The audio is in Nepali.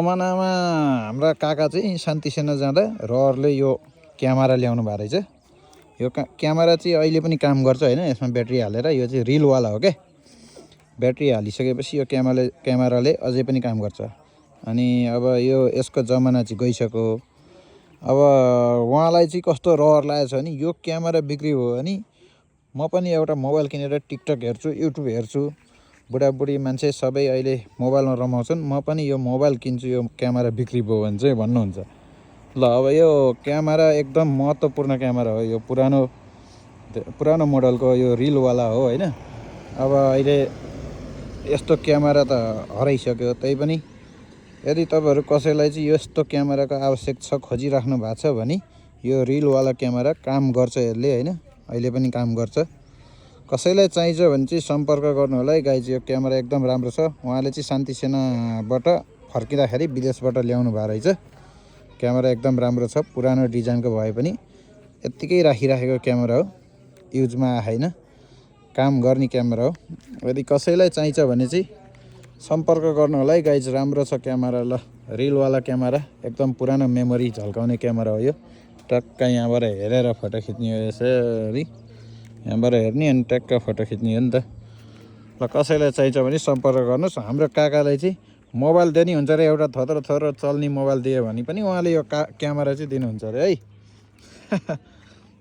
जमानामा हाम्रा काका चाहिँ शान्ति सेना जाँदा रहरले यो क्यामेरा ल्याउनु भएको रहेछ। यो क्यामेरा चाहिँ अहिले पनि काम गर्छ होइन, यसमा ब्याट्री हालेर। यो चाहिँ रिलवाला हो क्या, ब्याट्री हालिसकेपछि यो क्यामेराले अझै पनि काम गर्छ। अनि अब यो यसको जमाना चाहिँ गइसक्यो। अब उहाँलाई चाहिँ कस्तो रहर लागेको छ भने यो क्यामेरा बिक्री भयो भने म पनि एउटा मोबाइल किनेर टिकटक हेर्छु, युट्युब हेर्छु। बुढाबुढी मान्छे सबै अहिले मोबाइलमा रमाउँछन्, म पनि यो मोबाइल किन्छु यो क्यामेरा बिक्री भयो भने चाहिँ भन्नुहुन्छ। ल अब यो क्यामेरा एकदम महत्त्वपूर्ण क्यामेरा हो। यो पुरानो मोडलको यो रिलवाला हो होइन। अब अहिले यस्तो क्यामेरा त हराइसक्यो। त्यही पनि यदि तपाईँहरू कसैलाई चाहिँ यस्तो क्यामेराको आवश्यक छ, खोजिराख्नु भएको छ भने यो रिलवाला क्यामेरा काम गर्छ यसले होइन, अहिले पनि काम गर्छ। कसैलाई चाहिन्छ भने चाहिँ सम्पर्क गर्नु होला है गाइज। यो क्यामेरा एकदम राम्रो छ। उहाँले चाहिँ शान्ति सेनाबाट फर्किँदाखेरि विदेशबाट ल्याउनु भएको रहेछ। क्यामेरा एकदम राम्रो छ, पुरानो डिजाइनको भए पनि यत्तिकै राखिराखेको क्यामेरा हो, युजमा आएन, काम गर्ने क्यामेरा हो। यदि कसैलाई चाहिन्छ भने चाहिँ सम्पर्क गर्नु होला है गाइज। राम्रो छ क्यामेरा। ल रिलवाला क्यामेरा एकदम पुरानो मेमोरी झल्काउने क्यामेरा हो यो। टक्क यहाँबाट हेरेर फोटो खिच्ने हो, यसरी यहाँबाट हेर्ने अनि ट्याक्क फोटो खिच्ने हो नि त। ल कसैलाई चाहिन्छ भने सम्पर्क गर्नुहोस्। हाम्रो काकालाई चाहिँ मोबाइल दिने हुन्छ अरे, एउटा थोत्रो चल्ने मोबाइल दियो भने पनि उहाँले यो क्यामेरा चाहिँ दिनुहुन्छ अरे है।